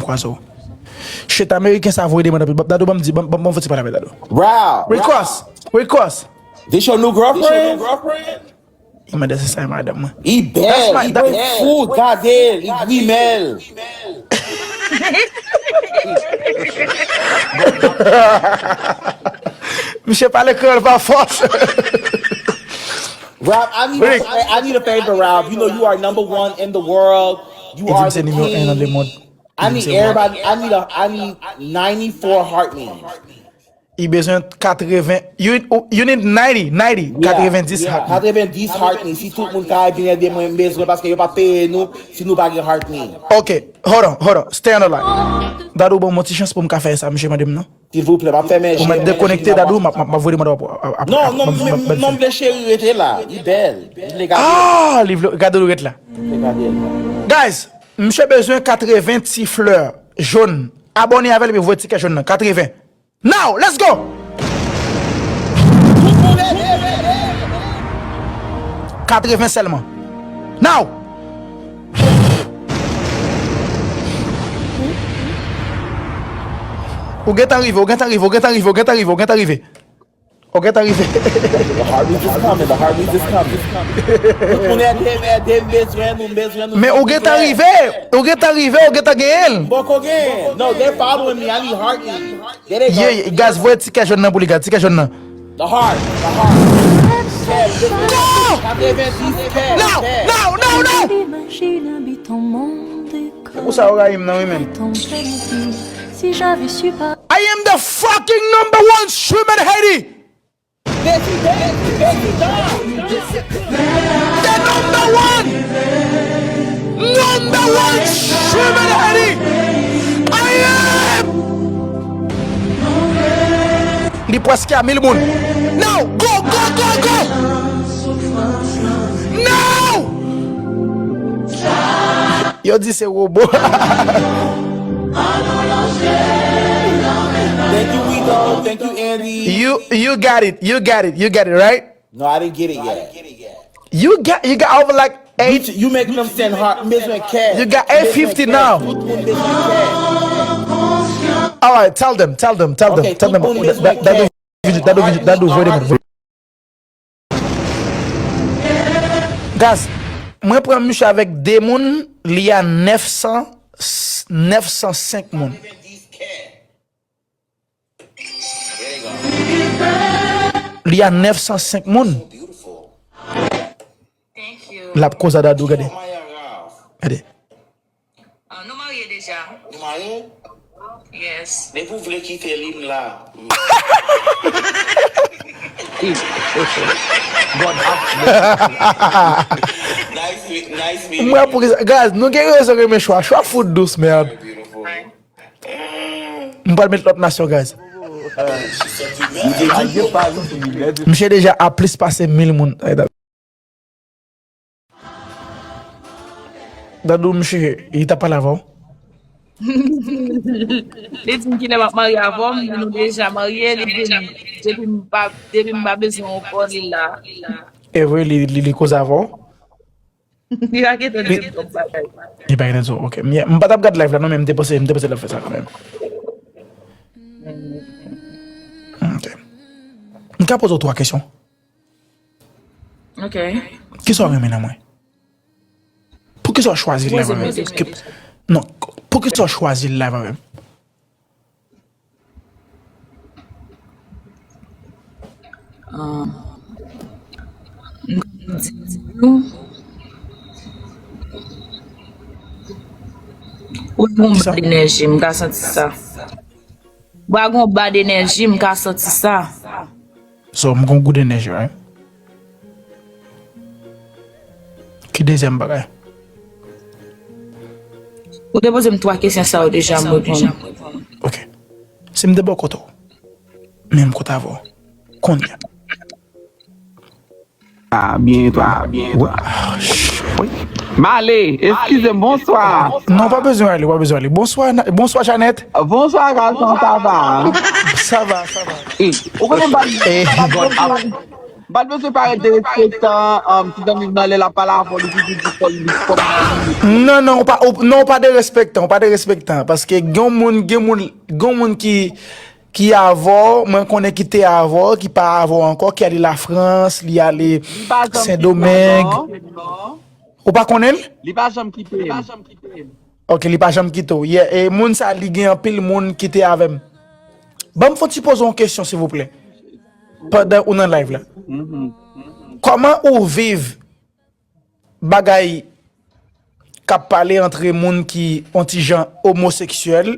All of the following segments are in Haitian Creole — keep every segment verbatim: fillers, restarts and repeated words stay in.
Kwazo. Shit, Ameriken sa voye demann anpil. Dadou, ban m di, ban, ban, ban m fè ti pale avè Dadou. Ralph. Rick Ross. Rick Ross. This your new girlfriend? Li mande si sa e madanm mwen. Li bèl, li bèl. Fout, gade l, li grimèl. Misye pale kreyòl pa fòs. Ralph, I need, Rick. I, I need a favor, Ralph. You know you are number one in the world. You are the king. Li di m se nimewo en nan lemonn. I need everybody, I need a, I need ninety-four heart names. Li bezwen katreven, you, you need ninety, ninety, yeah, katrevendis, yeah, heart. Katrevendis heart names. Si tout moun ka vin ede mwen, m bezwen, paske yo pa peye nou si nou pa gen heart name. Ok, hold on, hold on, stay on the line. Dadou, ban m yon ti chans pou m ka fè sa, misye mande m non. Silvouplè, m ap fèmen je m. Ou mèt dekonekte, Dadou, m ap, m ap, m ap voye manda w ap, ap, ap, non, non, m vle cheri rete la. Li bèl. M vle gade l. Ah, li vle gade l ret la. M vle gade l. Guys, misye bezwen katreven ti flè jòn. Abòne avè l epi voye ti kè jòn nan. Katreven. Now, let's go! Katreven sèlman. Now! Ou gentan rive, ou gentan rive, ou gentan rive, ou gentan rive, ou gentan rive. Ou gentan rive. The heart is just coming, the heart is just coming. Tout moun ede m, ede m, bezwen nou, bezwen nou. Men ou gentan rive, ou gentan rive, ou gentan genyen l. M poko gen. No, they following me, I need heart name. There they go. Yeah, guys, voye ti kè jòn nan pou li, guys, ti kè jòn nan. The heart, the heart. Go! Katrevendis kè. Now, now, now, now! Imagine habitant mon décor. Se pou sa yo rayi m nan, wi, men. Ton planète, si j'avais su par I am the fucking number one streamer in Haiti. The number one, number one streamer in Haiti. I am. Li prèske a mil moun. Now, go, go, go, go. Now. Yo di se wobo. Thank you, Wito. Thank you, Andy. You, you got it. You got it. You got it, right? No, I didn't get it yet. You got, you got over like eight. You, you make them send heart. M bezwen kè. You got eight fifty now. Tout moun bezwen kè. All right, tell them, tell them, tell them, tell them. Ok, tout moun bezwen kè. Dadou, Dadou, Dadou, voye demann. Guys, mwen pran misye avèk de moun, li a nèf san, nèf san senk moun. Li a nèf san senk moun. L ap koze a Dadou, gade. Gade. Ah, nou marye deja. Nou marye? Yes. Depi w vle kite li, m la. Nice, nice meeting you. Mwen pou ki sa, guys, nou gen rezon renmen chwa. Chwa fout dous, mèd. M pral met lòt nasyon, guys. Misye deja a plis pase mil moun. Dadou, misye, li t ap pale avè w? Li di m kilè m ap marye avè w, m di nou deja marye, li di m depi m pa, depi m pa bezwen w ankò, li la. E vre, li, li, li koze avè w? Li pa gentan di m twòp bagay. Li pa gentan di w, ok. M, m pa t ap gad live la non, men m te panse, m te panse l ap fè sa kanmenm. Ok. M ka poze w twa kesyon? Ok. Kisa w renmen nan mwen? Poukisa w chwazi live avè m? Non, poukisa w chwazi live avè m? Ah, m di w, ou gon bad enèji, m ka santi sa. Ou pa gon bad enèji, m ka santi sa. So, m gon good energy, right? Ki dezyèm bagay? Ou te poze m twa kesyon sa yo deja, m reponn. Ok. Si m te bò kote w, menm kote avè w, kounye a. Ah, byen, e twa? Wi. M ale, eskize m, bonswa. Non, pa bezwen ale, pa bezwen ale. Bonswa, Na-, bonswa, Janèt. Bonswa, gason, sa va? Sa va, sa va. Eh, ou konnen m pa, eh, m pa, M pa t bezwen parèt derespektan, um, ti zanmi m nan lè l ap pale avè w, li toujou di kò l, li kòm zanmi. Non, non, ou pa, ou, non, ou pa derespektan, ou pa derespektan. Paske gen moun, gen moun, gen moun ki, ki avè w, mwen konnen ki te avè w, ki pa avè w ankò, ki ale Lafrans, li ale Sendomeng. Ou pa konnen l? Li pa janm kite m. Ok, li pa janm kite w. Yeah, e moun sa, li gen anpil moun ki te avè m. Ban m fè ti poze yon kesyon, silvouplè. Pandan ou nan live la. Kòman ou viv bagay k ap pale antre moun ki yon ti jan omoseksyèl,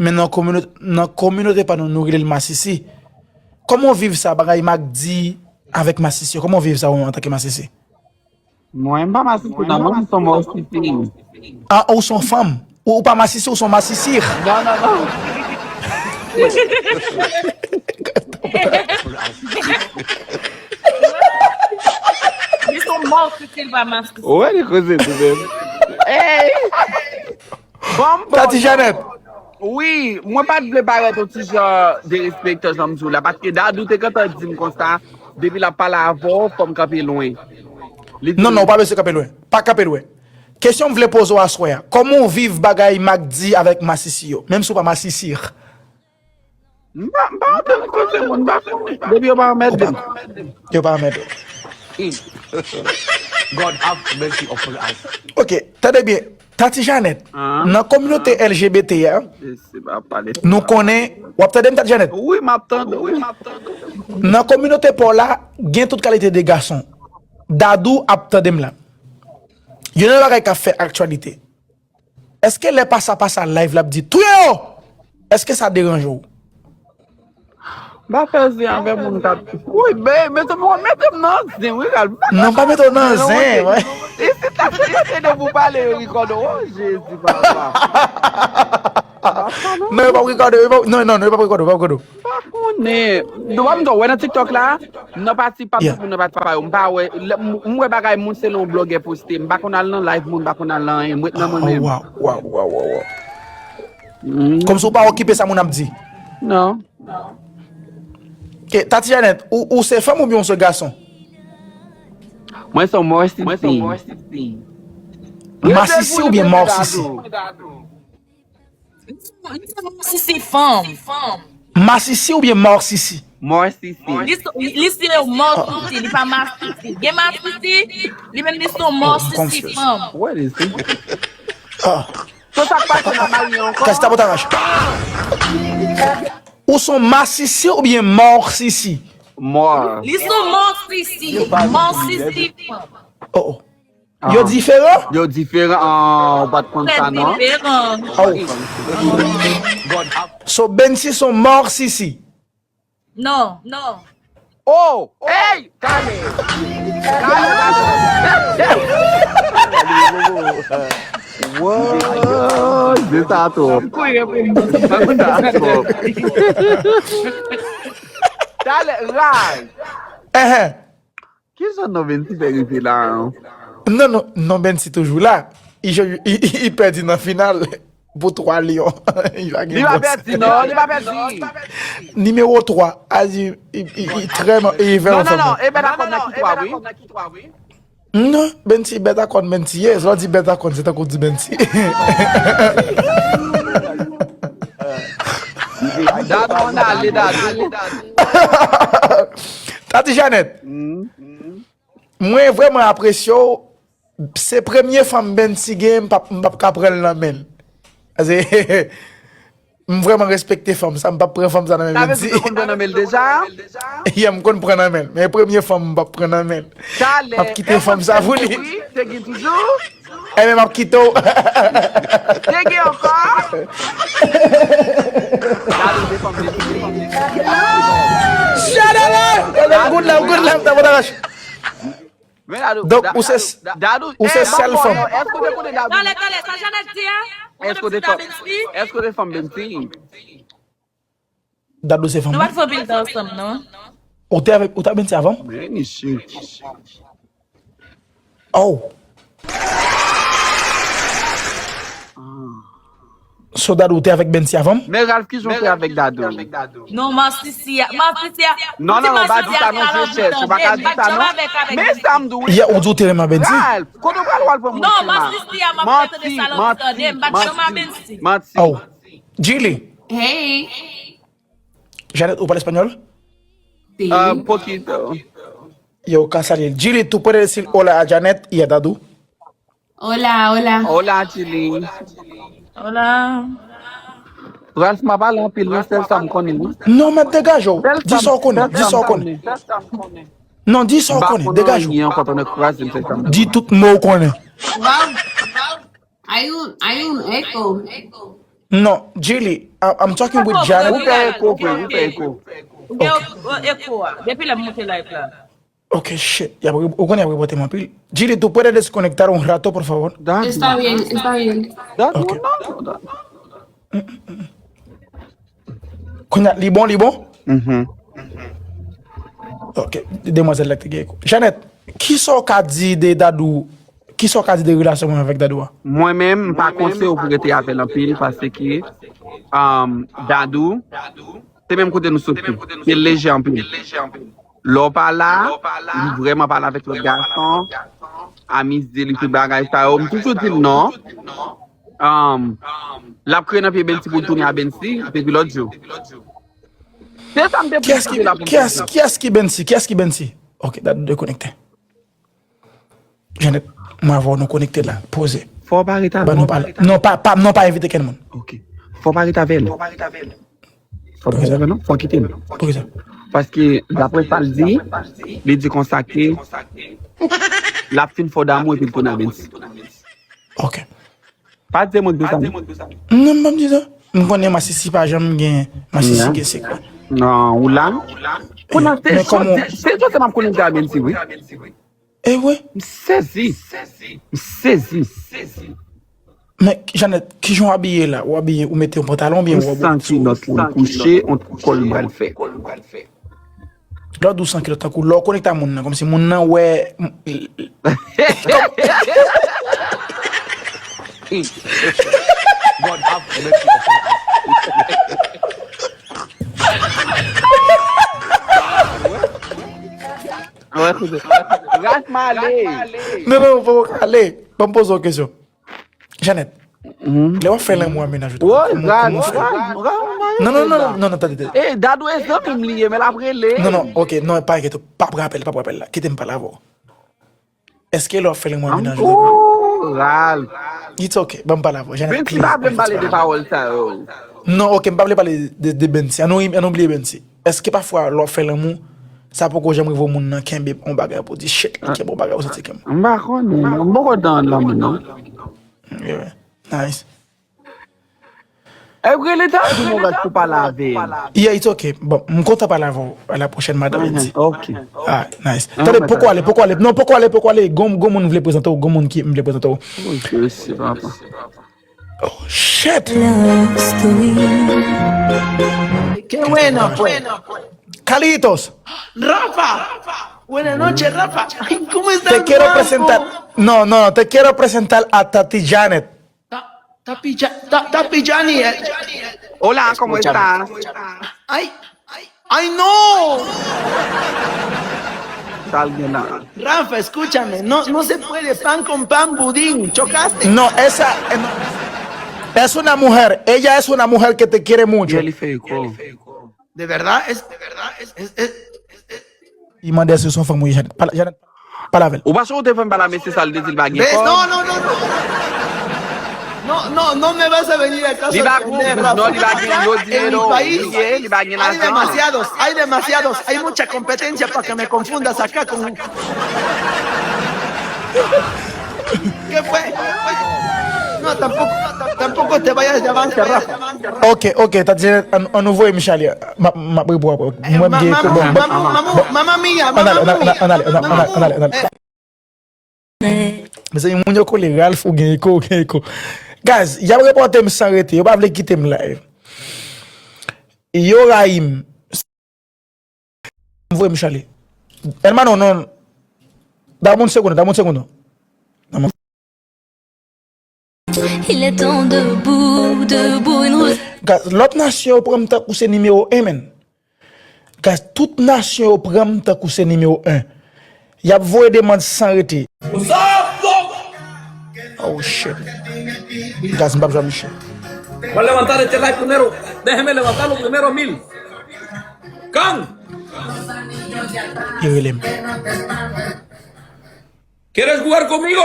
men nan kominote, nan kominote pa nou, nou rele l masisi. Kòman w viv sa, bagay Mack D avèk masisi yo? Kòman w viv sa ou menm antanke masisi? Mwen, m pa masisi, non, mwen, m se yon mòsisi. Ah, ou se yon fanm? Ou, ou pa masisi, ou se yon masisi? Non, non, non. Li se yon mòsisi, li pa masisi. Ou wè li koze tou menm. Hey! Bon, bon. Tati Janet. Wi, mwen pa t vle parèt yon ti jan derespektan jan m di w la, paske Dadou te gentan di m konsa, depi l ap pale avè w, fò m kanpe lwen. Li di Non, non, ou pa bezwen kanpe lwen. Pa kanpe lwen. Kesyon m vle poze w aswè a, kòman w viv bagay Mack D avèk masisi yo, menm si w pa masisi? M pa, m pa antre nan koze moun, m pa konnen. Depi yo pa anmède m. Yo pa anmède w. God have mercy upon us. Ok, tande byen. Tati Janet, nan kominote L G B T a, nou konnen, w ap tande m, Tati Janet? Wi, m ap tande, wi, m ap tande. Nan kominote pa w la, gen tout kalite de gason. Dadou ap tande m la. Youn nan bagay k ap fè aktyalite. Èske lè pasa pasa live l ap di touye yo? Èske sa deranje w? M pa fè zen avè moun k ap. Wi, men, men se mwen mete m nan zen, wi, Ralph. Non, pa mete w nan zen, wi. Isit la, se mete de pou pale, yo rikòde. Oh, Jezi, papa. Non, yo p ap rikòde, yo p ap, non, non, non, yo p ap rikòde, yo p ap rikòde. M pa konnen. Nou pa m wè nan TikTok la, nan pati p ap di pou nan pati pa yo. M pa wè, m wè bagay moun se lè yon blogè poste. M pa konn al nan live moun, m pa konn al nan anyen. M ret nan mwen menm. Waw, waw, waw, waw, waw. Kòmsi w pa okipe sa moun ap di. Non. Ok, Tati Janet, ou, ou se fanm oubyen ou se gason? Mwen se yon mòsisi. Masisi oubyen mòsisi? Li se mòsisi fanm. Masisi oubyen mòsisi? Mòsisi. Li se, li se yon mòsisi, li pa masisi. Gen masisi, li menm li se yon mòsisi fanm. So sa k pase nan mari ankò? Kasta botarash. Ou se yon masisi oubyen mòsisi? Mò. Li se yon mòsisi, mòsisi fanm. Oh, oh. Yo diferan? Yo diferan, ah, ou pa t konn sa, non? Diferan. Oh. So, Bensi se yon mòsisi? Non, non. Oh! Hey! Kale! Wow! Se sa twòp. Se sa twòp. Talè, ray! Ehe. Kijan non Bensi fè rive la an? Non, non, non Bensi toujou la. Li, li, li, li pèdi nan final pou twa Lyon. Li pa gen Li pa pèdi, non, li pa pèdi. Nimewo twa, azi, li, li, li trè, li vè Non, non, ansanm. Non, e bèt akòd nan ki twa, wi. Non, Bensi bèt akòd, Bensi, yes. Lè w di bèt akòd, se tankou w di Bensi. Dadou, ann ale, Dadou. Tati Janet, mwen vrèman apresye w. Se premye fanm Bensi gen, m p ap, m p ap ka pran l nan men l. Paske m vrèman respekte fanm sa, m p ap pran fanm sa nan men Bensi. Sa vle di ou konn pran nan men l deja? Yeah, m konn pran nan men l. Men premye fanm m p ap pran nan men l. M ap kite fanm sa pou li. Te gen toujou? Ebyen, m ap kite w. Te gen ankò? Gade de fanm Bensi. Shadala! Gade goud la, goud la, ta bota rache. Donk, ou se, ou se sèl fanm. Èske w te konnen Dadou? Talè, talè, sa Janet di a? Ou konnen ti Dadou di? Èske w te fanm Bensi? Dadou se fanm. Nou pa t fè anpil tan ansanm, non? Ou te avèk, ou te avèk Bensi avan? Men, mesye. Oh. So Dadou, ou te avèk Bensi avan m? Men Ralph, kijan w te avèk Dadou? Non, masisi a, masisi a. Non, non, non, pa di sa non, je chèch, ou pa ka di sa non. Men sa m di w wi. Yè, ou di w te renmen Bensi? Ralph, kote w pral, w al pran moun sima? Non, masisi a, m ap tande sa lòt tande, m pa t janm a Bensi. Manti. Oh. Jili. Hey. Janet, ou pale espanyòl? Sí. Ah, poquito. Yo, ka salye. Jili, ¿tú puedes decir hola a Janet y a Dadou? Hola, hola. Hola, Jili. Hola. Ralph, m pa pale anpil, non, sèl sa m konnen, wi. Non, mèt degaje w. Di sa w konnen, di sa w konnen. Non, di sa w konnen, degaje w. Anyen ankò pandan kraze m, sèl sa m konnen. Di tout mo w konnen. Wow. Hay un, hay un eco. Non, Jili, I- I'm talking with Janet. Ou fè eko, vre, ou fè eko. Ou gen eko a. Depi lè m moute live la. Ok, shit. Y ap re- ou konnen y ap repòte m anpil. Jili, ¿tú puedes desconectar un rato, por favor? Está bien, está bien. Ok. Kounye a, li bon, li bon? Mhm. Ok, demwazèl la ki te gen eko. Janet, kisa w ka di de Dadou? Kisa w ka di de relasyon mwen avèk Dadou a? Mwen menm, m pa konseye w pou rete avè l anpil, paske, um, Dadou, se menm kote nou soti. Se lejè anpil. Lè w pa la, li vrèman pale avèk lòt gason, amize li, tout bagay sa yo. M toujou di l non. Um, l ap kriye nan pye Bensi pou l tounen a Bensi, depi lòt jou. Se sa m te pou di la pou m te di. Kiyès ki Bensi? Kiyès ki Bensi? Ok, Dadou dekonekte. Janet, mwen avè w nou konekte la. Poze. Fò w pa rete avè l. Ban nou pale. Non, pa, pa, non, pa envite kenn moun. Ok. Fò w pa rete avè l. Fò w pa rete avè l, non. Fò w kite l. Poukisa? Paske, daprè sa l di, li di konsa ke l ap fin fè w damou epi l tounen a Bensi. Ok. Pa di se mwen ki di sa non. Non, m pa di sa. M konnen masisi pa janm gen, masisi gen sekrè. Non, ou la. Kounye a, se jodi, se jodi m ap konnen de a Bensi, wi. E vre? M sezi. M sezi. Men, Janet, kijan w abiye la? Ou abiye, ou mete yon pantalon oubyen yon wòb? M san kilòt pou l kouche, yon kòl m pral fè. Lè w di w san kilòt, tankou lè w konekte a moun nan, kòmsi moun nan wè. Ras m ale. Non, non, poko ale. Ban m poze w kesyon. Janet, lè w ap fè lanmou a mennaj ou, kòman, kòman w fè? Non, non, non, non, non, tande, tande. Eh, Dadou e zanmi m li ye, men l ap rele. Non, non, ok, non, pa enkyete w, p ap rapèl, p ap rapèl la. Kite m pale avè w. Èske lè w ap fè lanmou a mennaj ou? Oh, Ralph. It's ok, ban m pale avè w. Janet, please, pa vle m pale de pawòl sa yo. Non, ok, m pa vle pale de, de Bensi. Ann, ann bliye Bensi. Èske pafwa lè w ap fè lanmou, sa poko janm rive w moun nan kenbe yon bagay pou di, shit, li kenbe yon bagay, ou santi kenbe? M pa konnen, non. M poko nan lanmou, non. Yeah, nice. E rele ta di m yon gad pou pale avè l. Yeah, it's ok. Bon, m kontan pale avè w. A la pwochèn, madan Wendy. Ok. Ah, nice. Tande, poko ale, poko ale. Non, poko ale, poko ale. Gon, gon moun vle prezante w, gon moun ki m vle prezante w. Oh, shit. Qué bueno, pues. Carlitos. Rafa. Buenas noches, Rafa. ¿Cómo estás, guapo? Te quiero presentar. No, no, no, te quiero presentar a Tati Janet. Ta-, Tapi Ja-, Ta-, Tapi Jani, eh. Hola, ¿cómo estás? Ay, ay, ay, no. Rafa, escúchame, no, no se puede pan con pan, budín, chocaste. No, esa, eh, no. Es una mujer, ella es una mujer que te quiere mucho. Li fè eko. De verdad, es, de verdad, es, es, es, es, es. Li mande èske se yon fanm ou ye, Janet. Pale, Janet, pale avè l. Ou pa sou te fè m pale avè l, se sa l te di, li pa gen kòb. No, no, no, no. No, no, no me vas a venir acá a sorprender, Rafa. Acá en mi país hay demasiados, hay demasiados, hay mucha competencia para que me confundas acá con ¿Qué fue? No, tampoco, tampoco te vayas de avance, Rafa. Ok, ok, Tati Janet, ann, ann nou voye Michalia. M ap, m ap reponn apre. Mwen m gen eko. Bon, bon, bon. Mamma mia, mamma mia. Ann ale, ann ale, ann ale. Mezanmi, moun yo kole, Ralph, ou gen eko, ou gen eko. Guys, y ap repòte m san rete. Yo pa vle kite m live. Yo rayi m. M voye m chale. Hermano, non. Dame un segundo, dame un segundo. Dame un Il est temps debout, debout, une rose. Gaz, lòt nasyon yo pran m tankou se nimewo en, menn. Gaz, tout nasyon yo pran m tankou se nimewo en. Y ap voye demann san rete. What's up, Flo? Oh shit. Gaz, m p ap jwenn Michel. Voy a levantar este live primero. Déjeme levantarlo primero, mil. Can, Yo rele m. ¿Quieres jugar conmigo?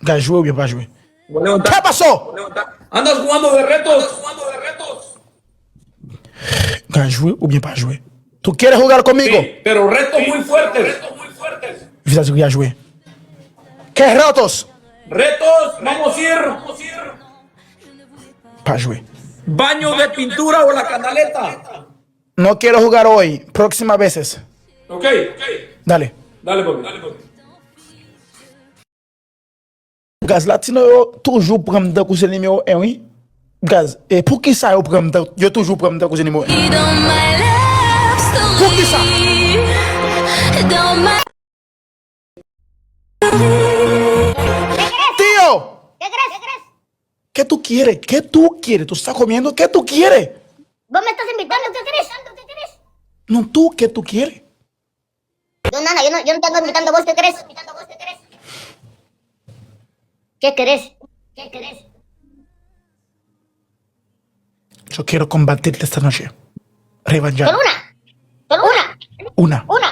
Gaz, jwe oubyen pa jwe? Voy a levantar. ¿Qué pasó? Andas jugando de retos. Gaz, jwe oubyen pa jwe? ¿Tú quieres jugar conmigo? Sí, pero retos muy fuertes. Vizaj ri a jwe. ¿Qué retos? Retos, vamos a ir. Pa jwe. Baño de pintura o la canaleta. No quiero jugar hoy. Próxima veces. Ok, Dale. Dale, papi. Gaz, latino yo toujou pran m tankou se nimewo en, wi. Gaz, e poukisa yo pran m tan, yo toujou pran m tankou se nimewo en? Dans my love story. Poukisa? Dans my Tío, ¿qué tú quieres? ¿Qué tú quieres? ¿Tú estás comiendo? ¿Qué tú quieres? Vos me estás invitando, ¿qué querés? No, tú, ¿qué tú quieres? Yo nada, yo no, yo no te ando invitando, vos qué querés? ¿Qué querés? ¿Qué querés? Yo quiero combatir esta noche. Revancha. Solo una. Solo una. Una. Una.